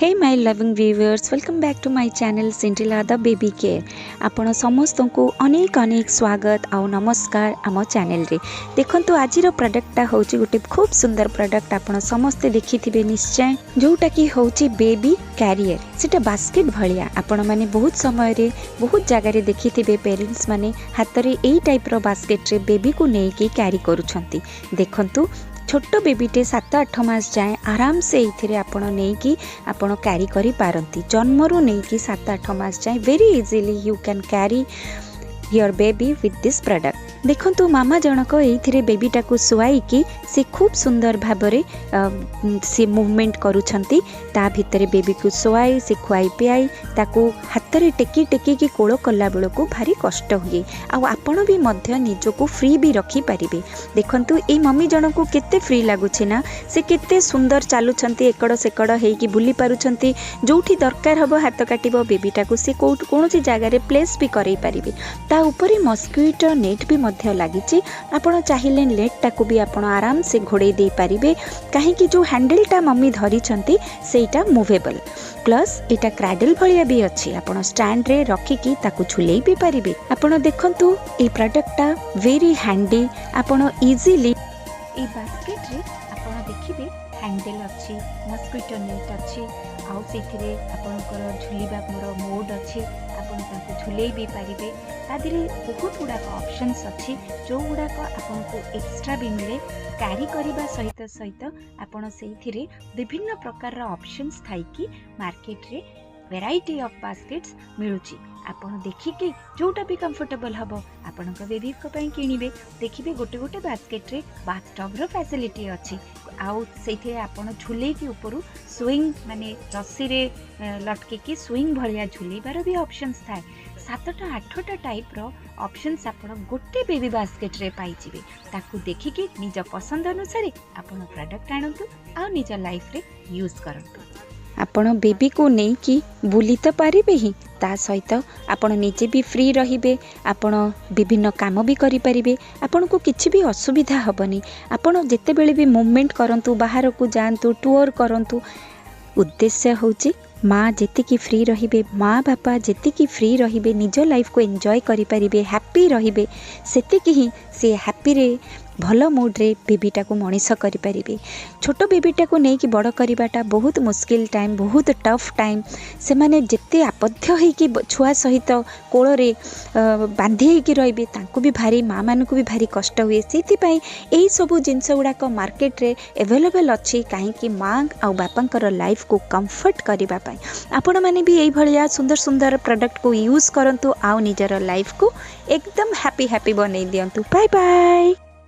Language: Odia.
Hey my loving viewers, welcome back to my channel Cinderella the Baby Care। ଆପଣ ସମସ୍ତଙ୍କୁ ଅନେକ ଅନେକ ସ୍ୱାଗତ ଆଉ ନମସ୍କାର ଆମ ଚ୍ୟାନେଲରେ। ଦେଖନ୍ତୁ, ଆଜିର ପ୍ରଡ଼କ୍ଟଟା ହେଉଛି ଗୋଟେ ଖୁବ୍ ସୁନ୍ଦର ପ୍ରଡ଼କ୍ଟ। ଆପଣ ସମସ୍ତେ ଦେଖିଥିବେ ନିଶ୍ଚୟ, ଯେଉଁଟାକି ହେଉଛି ବେବି କ୍ୟାରିୟର। ସେଇଟା ବାସ୍କେଟ୍ ଭଳିଆ। ଆପଣମାନେ ବହୁତ ସମୟରେ ବହୁତ ଜାଗାରେ ଦେଖିଥିବେ, ପେରେଣ୍ଟସ୍ ମାନେ ହାତରେ ଏଇ ଟାଇପ୍ର ବାସ୍କେଟ୍ରେ ବେବିକୁ ନେଇକି କ୍ୟାରି କରୁଛନ୍ତି। ଦେଖନ୍ତୁ, ଛୋଟ ବେବିଟେ 7-8 ମାସ ଯାଏଁ ଆରାମସେ ଏଇଥିରେ ଆପଣ ନେଇକି ଆପଣ କ୍ୟାରି କରିପାରନ୍ତି। ଜନ୍ମରୁ ନେଇକି 7-8 ମାସ ଯାଏଁ very easily you can carry your baby with this product। ଦେଖନ୍ତୁ, ମାମା ଜଣକ ଏଇଥିରେ ବେବିଟାକୁ ଶୁଆଇକି ସେ ଖୁବ୍ ସୁନ୍ଦର ଭାବରେ ସେ ମୁଭମେଣ୍ଟ କରୁଛନ୍ତି। ତା ଭିତରେ ବେବିକୁ ଶୁଆଇ, ସେ ଖୁଆଇ ପିଆଇ, ତାକୁ ହାତରେ ଟେକି ଟେକିକି କୋଳ କଲା ବେଳକୁ ଭାରି କଷ୍ଟ ହୁଏ। ଆଉ ଆପଣ ବି ମଧ୍ୟ ନିଜକୁ ଫ୍ରି ବି ରଖିପାରିବେ। ଦେଖନ୍ତୁ, ଏଇ ମମି ଜଣକୁ କେତେ ଫ୍ରି ଲାଗୁଛି ନା? ସେ କେତେ ସୁନ୍ଦର ଚାଲୁଛନ୍ତି, ଏକଡ଼ ସେକଡ଼ ହେଇକି ବୁଲି ପାରୁଛନ୍ତି। ଯେଉଁଠି ଦରକାର ହେବ ହାତ କାଟିବ, ବେବିଟାକୁ ସେ କେଉଁଠି କୌଣସି ଜାଗାରେ ପ୍ଲେସ୍ ବି କରେଇ ପାରିବେ। ତା ଉପରେ ମସ୍କିଟୋ ନେଟ୍ ବି ମଧ୍ୟ ଲାଗିଛି। ଆପଣ ଚାହିଁଲେ ନେଟ୍ଟାକୁ ବି ଆପଣ ଆରାମସେ ଘୋଡ଼େଇ ଦେଇପାରିବେ, କାହିଁକି ଯେଉଁ ହ୍ୟାଣ୍ଡେଲଟା ମମି ଧରିଛନ୍ତି, ସେଇଟା ମୁଭେବଲ୍। ପ୍ଲସ୍ ଏଇଟା କ୍ରାଡେଲ୍ ଭଳିଆ ବି ଅଛି। ଆପଣ ଷ୍ଟାଣ୍ଡରେ ରଖିକି ତାକୁ ଝୁଲେଇ ବି ପାରିବେ। ଆପଣ ଦେଖନ୍ତୁ, ଏଇ ପ୍ରଡ଼କ୍ଟଟା ଭେରି ହ୍ୟାଣ୍ଡି। ଆପଣ ଇଜିଲି ଏଇ ବାସ୍କେଟ୍ରେ ଆପଣ ଦେଖିବେ, ହ୍ୟାଣ୍ଡେଲ୍ ଅଛି, ମସ୍କିଟୋ ନେଟ୍ ଅଛି, ଆଉ ସେଇଥିରେ ଆପଣଙ୍କର ଝୁଲିବା ମୋର ମୋଡ଼୍ ଅଛି। ଆପଣ ତାକୁ ଝୁଲେଇ ବି ପାରିବେ। ତା ଦେହରେ ବହୁତ ଗୁଡ଼ାକ ଅପସନ୍ସ ଅଛି, ଯେଉଁଗୁଡ଼ାକ ଆପଣଙ୍କୁ ଏକ୍ସଟ୍ରା ବି ମିଳେ। କ୍ୟାରି କରିବା ସହିତ ସହିତ ଆପଣ ସେଇଥିରେ ବିଭିନ୍ନ ପ୍ରକାରର ଅପସନ୍ସ ଥାଇକି ମାର୍କେଟରେ ଭେରାଇଟି ଅଫ୍ ବାସ୍କେଟ୍ସ ମିଳୁଛି। ଆପଣ ଦେଖିକି ଯେଉଁଟା ବି କମ୍ଫର୍ଟେବଲ୍ ହେବ, ଆପଣଙ୍କ ବେବିଙ୍କ ପାଇଁ କିଣିବେ। ଦେଖିବେ, ଗୋଟେ ଗୋଟେ ବାସ୍କେଟ୍ରେ ବାଥଟବ୍ର ଫ୍ୟାସିଲିଟି ଅଛି, ଆଉ ସେଇଥିରେ ଆପଣ ଝୁଲେଇକି ଉପରୁ ସୁଇଙ୍ଗ, ମାନେ ରସିରେ ଲଟକିକି ସୁଇଙ୍ଗ ଭଳିଆ ଝୁଲେଇବାର ବି ଅପସନ୍ସ ଥାଏ। ସାତଟା ଆଠଟା ଟାଇପ୍ର ଅପସନ୍ସ ଆପଣ ଗୋଟେ ବେବି ବାସ୍କେଟ୍ରେ ପାଇଯିବେ। ତାକୁ ଦେଖିକି ନିଜ ପସନ୍ଦ ଅନୁସାରେ ଆପଣ ପ୍ରଡ଼କ୍ଟ ଆଣନ୍ତୁ ଆଉ ନିଜ ଲାଇଫ୍ରେ ୟୁଜ୍ କରନ୍ତୁ। ଆପଣ ବେବିକୁ ନେଇକି ବୁଲି ତ ପାରିବେ ହିଁ, ତା ସହିତ ଆପଣ ନିଜେ ବି ଫ୍ରି ରହିବେ। ଆପଣ ବିଭିନ୍ନ କାମ ବି କରିପାରିବେ, ଆପଣଙ୍କୁ କିଛି ବି ଅସୁବିଧା ହେବନି। ଆପଣ ଯେତେବେଳେ ବି ମୁଭମେଣ୍ଟ କରନ୍ତୁ, ବାହାରକୁ ଯାଆନ୍ତୁ, ଟୁଅର୍ କରନ୍ତୁ, ଉଦ୍ଦେଶ୍ୟ ହେଉଛି ମା ଯେତିକି ଫ୍ରି ରହିବେ, ମା ବାପା ଯେତିକି ଫ୍ରି ରହିବେ, ନିଜ ଲାଇଫକୁ ଏନ୍ଜୟ କରିପାରିବେ, ହ୍ୟାପି ରହିବେ, ସେତିକି ହିଁ ସେ ହ୍ୟାପିରେ ଭଲ ମୁଡ଼୍ରେ ବେବିଟାକୁ ମଣିଷ କରିପାରିବେ। ଛୋଟ ବେବିଟାକୁ ନେଇକି ବଡ଼ କରିବାଟା ବହୁତ ମୁସ୍କିଲ ଟାଇମ୍, ବହୁତ ଟଫ୍ ଟାଇମ୍। ସେମାନେ ଯେତେ ଆବଦ୍ଧ ହେଇକି ଛୁଆ ସହିତ କୋଳରେ ବାନ୍ଧି ହେଇକି ରହିବେ, ତାଙ୍କୁ ବି ଭାରି, ମାଆମାନଙ୍କୁ ବି ଭାରି କଷ୍ଟ ହୁଏ। ସେଇଥିପାଇଁ ଏଇସବୁ ଜିନିଷ ଗୁଡ଼ାକ ମାର୍କେଟରେ ଏଭେଲେବଲ୍ ଅଛି, କାହିଁକି ମା ଆଉ ବାପାଙ୍କର ଲାଇଫକୁ କମ୍ଫର୍ଟ କରିବା ପାଇଁ। ଆପଣମାନେ ବି ଏଇଭଳିଆ ସୁନ୍ଦର ସୁନ୍ଦର ପ୍ରଡ଼କ୍ଟକୁ ୟୁଜ୍ କରନ୍ତୁ ଆଉ ନିଜର ଲାଇଫକୁ ଏକଦମ ହ୍ୟାପି ହ୍ୟାପି ବନେଇ ଦିଅନ୍ତୁ। Bye bye.